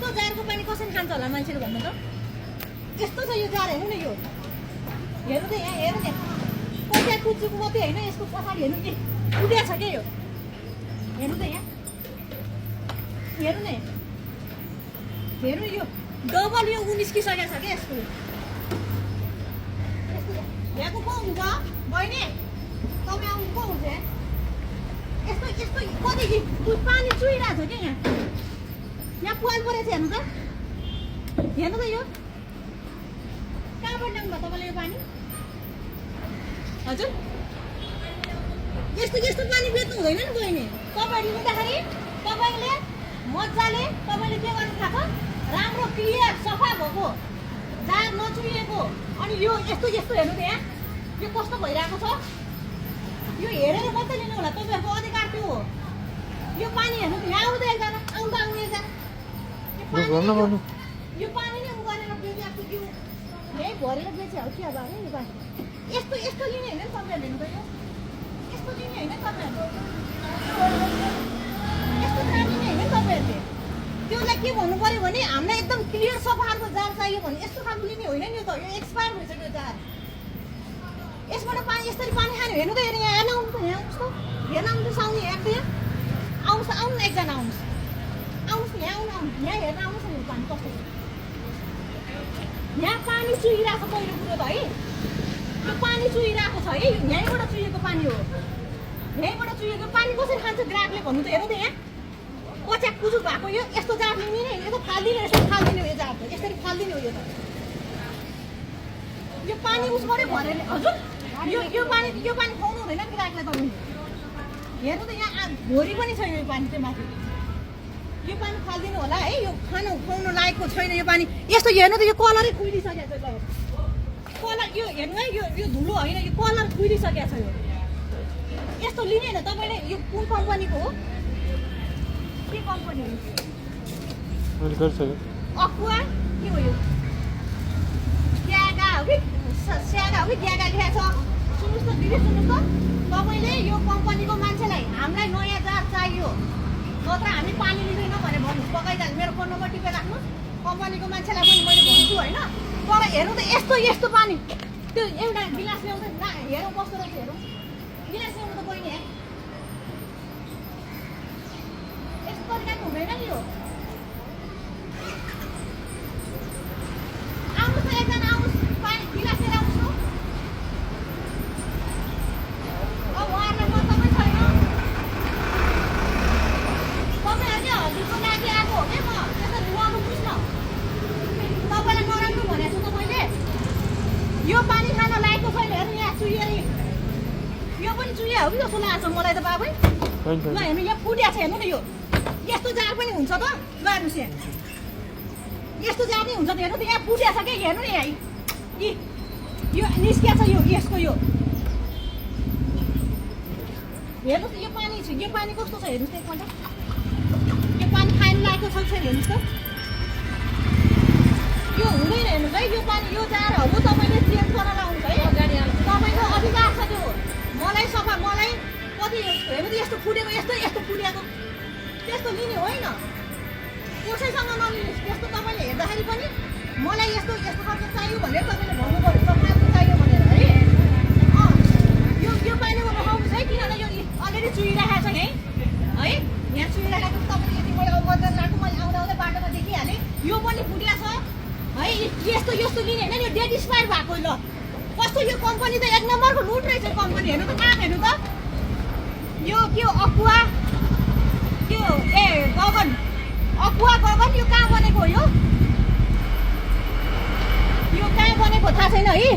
यस्तो जारको पानी कसरी खान्छ होला मान्छेले भन्नु त यस्तो छ यो जार हेर्नु न यो हेर्नु त यहाँ हेर्नु न पैसा कुचुको मात्रै होइन यसको पछाडि हेर्नु कि उड्या छ क्या यो हेर्नु त यहाँ हेर्नु न हेर्नु यो डबल यो निस्किसकेको छ क्या यसको यहाँको को हुन्छ बहिनी तपाईँ आउनु को हुन्छ यस्तो यस्तो कति पानी चुहिरहेको छ क्या यहाँ पुवाल परेको छ हेर्नु त यो कहाँबाट ल्याउनु भयो तपाईँले यो पानी हजुर यस्तो यस्तो पानी बेच्नु हुँदैन नि बहिनी तपाईँले लिँदाखेरि तपाईँले मजाले तपाईँले के गर्नु थाहा राम्रो क्लियर सफा भएको जार नचुहिएको अनि यो यस्तो यस्तो हेर्नु त यहाँ यो कस्तो भइरहेको छ यो हेरेर मात्रै लिनु होला तपाईँहरूको अधिकार त्यो हो यो पानी हेर्नु त यहाँ आउँदा एकजना आउँदा आउने एकजना यो पानी नै उ गरेर बेचेको यो यहीँ भरेर बेचे हो कि अब यो पानी यस्तो यस्तो लिने होइन नि तपाईँहरूले हेर्नु त यो यस्तो लिने होइन तपाईँहरू यस्तो जार लिने होइन नि तपाईँहरूले त्यसलाई के भन्नु पऱ्यो भने हामीलाई एकदम क्लियर सफा खालको जार चाहियो भने यस्तो खालको लिने होइन नि यो त यो एक्सपायर भइसक्यो जार यसबाट पानी यसरी पानी खाने हेर्नु त हेर्नु यहाँ हेर्न आउनु त यहाँ आउँछ त हेर्न आउनुहोस् आउने यहाँ आउँछ आउनु न एकजना आउनुहोस् आउनुहोस् न यहाँ आउनु यहाँ हेर्न आउनुहोस् न पानी कस्तो यहाँ पानी चुहिरहेको छ पहिलो कुरो त है यो पानी चुहिरहेको छ है यहीँबाट चुहिएको पानी हो यहीँबाट चुहिएको पानी कसरी खान्छ ग्राहकले भन्नु त हेर्नु त यहाँ कच्याक कुचुक भएको यो यस्तो जार लिने नै यो त फालिदिने यसरी फालिदिने हो यो जार त यसरी फालिदिने हो यो त यो पानी उसबाटै भरेर हजुर यो पानी खुवाउनु हुँदैन नि ग्राहकलाई तपाईँले हेर्नु त यहाँ भोरी पनि छैन यो पानी चाहिँ माथि यो पानी फालिदिनु होला है यो खानु खुवाउनु लायकको छैन यो पानी यस्तो हेर्नु त यो कलरै खुइदिइसकेको छ कलर यो हेर्नु है यो धुलो होइन यो कलर खुइदिइसकेको छ यो यस्तो लिने होइन तपाईँले यो कुन कम्पनीको हो के कम्पनी हो अक्वा के हो यो ग्यागा हो कि स्यागा हो कि ग्यागा लेखेको छ सुन्नुहोस् त दिदी सुन्नुहोस् त तपाईँले यो कम्पनीको मान्छेलाई हामीलाई नयाँ जार चाहियो नत्र हामी पानी लिँदैनौँ भनेर भन्नुहोस् पकाइजानु मेरो फोन नम्बर टिपेर राख्नुहोस् कम्पनीको मान्छेलाई पनि मैले भन्छु होइन तर हेर्नु त यस्तो यस्तो पानी त्यो एउटा गिलास ल्याउँदै न हेरौँ कस्तो रहेछ हेरौँ गिलास ल्याउनु त बहिनी यस्तो तरिकाको हुँदैन नि यो आउनुहोस् त एकजना आउनुहोस् पानी गिलास लिएर आउनुहोस् न अब उहाँहरूलाई मतलब छैन तपाईँहरूले हजुरको लागि आएको हो कि म त्यसरी नआउनुहोस् न तपाईँलाई नराम्रो भनेको छु तपाईँले यो पानी खान लायकको छैन हेर्नु यहाँ चुहिएर यो पनि चुहिया हो कि जस्तो लाग्छ मलाई त बाबै ल हेर्नु यहाँ फुट्या छ हेर्नु न यो यस्तो जार पनि हुन्छ त ल हेर्नुहोस् यहाँ यस्तो जार नै हुन्छ त हेर्नु त यहाँ फुट्या छ क्या हेर्नु नि यहाँ यो निस्किया छ यो यसको यो हेर्नुहोस् त यो पानी कस्तो छ हेर्नुहोस् त एकपल्ट यो पानी खानु लागेको छ छैन हेर्नुहोस् त यो हुँदैन हेर्नुहोस् है यो पानी यो जारहरू तपाईँले चेन्ज गरेर लाउनुहोस् है तपाईँको अधिकार छ त्यो मलाई सफा मलाई कति हेर्नु त यस्तो फुटेको यस्तो फुटेको त्यस्तो लिने होइन कसैसँग नलिनुहोस् त्यस्तो तपाईँले हेर्दाखेरि पनि मलाई यस्तो खालको चाहियो भनेर तपाईँले भन्नु पऱ्यो सफाको चाहियो भनेर है यो पानीमा नखाउनुहोस् है किनभने यो अलरेडी चुहिरहेको छ यहीँ है यहाँ चुहिरहेको तपाईँले यति मैले मजा लाग्यो मैले आउँदा बाटोमा देखिहालेँ यो पनि फुटिया छ है यस्तो लिने होइन यो डेट एक्सपायर भएको ल कस्तो यो कम्पनी त एक नम्बरको लुट रहेछ कम्पनी हेर्नु त कहाँ हेर्नु त यो के हो अक्वा त्यो गगन अक्वा गगन यो कहाँ बनेको हो यो कहाँ बनेको थाहा छैन है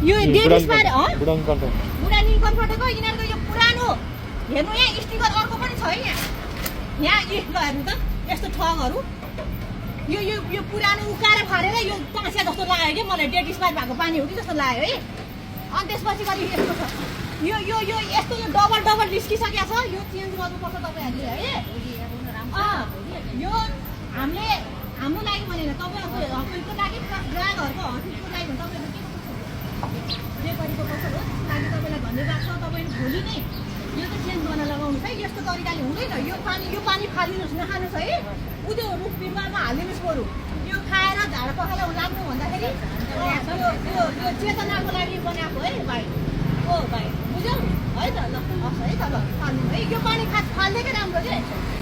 यो डेट एक्सपायर बुढा निलकण्ठको यिनीहरूको यो पुरानो हेर्नु यहाँ स्टिकर अर्को पनि छ है यहाँ ल हेर्नु त यस्तो ठगहरू यो पुरानो उकाएर फालेर यो टाँसिया जस्तो लाग्यो कि मलाई डेट एक्सपायर भएको पानी हो कि जस्तो लाग्यो है अनि त्यसपछि गरी यस्तो छ यो यस्तो यो डबल निस्किसकेको छ यो चेन्ज गर्नुपर्छ तपाईँहरूले है यो हामीले हाम्रो लागि भनेर तपाईँहरूको हस्पिटलको लागि प्लस ग्राहकहरूको हस्पिटलको लागि भने तपाईँहरू के गरेको कसो हो त्यसको लागि तपाईँलाई धन्यवाद छ तपाईँले भोलि नै यो त चेन्ज गर्न लगाउनुहोस् है यस्तो तरिकाले हुँदैन यो पानी फालिदिनुहोस् नखानुहोस् है उ त्यो रुख बिरुवा बरु यो खाएर झाड पखाला लाग्नु भन्दाखेरि यो चेतनाको लागि बनाएको है भाइ ओ भाइ बुझ्यौ है त ल हस् है त ल फाल्नु है यो पानी खास फाल्दैकै राम्रो के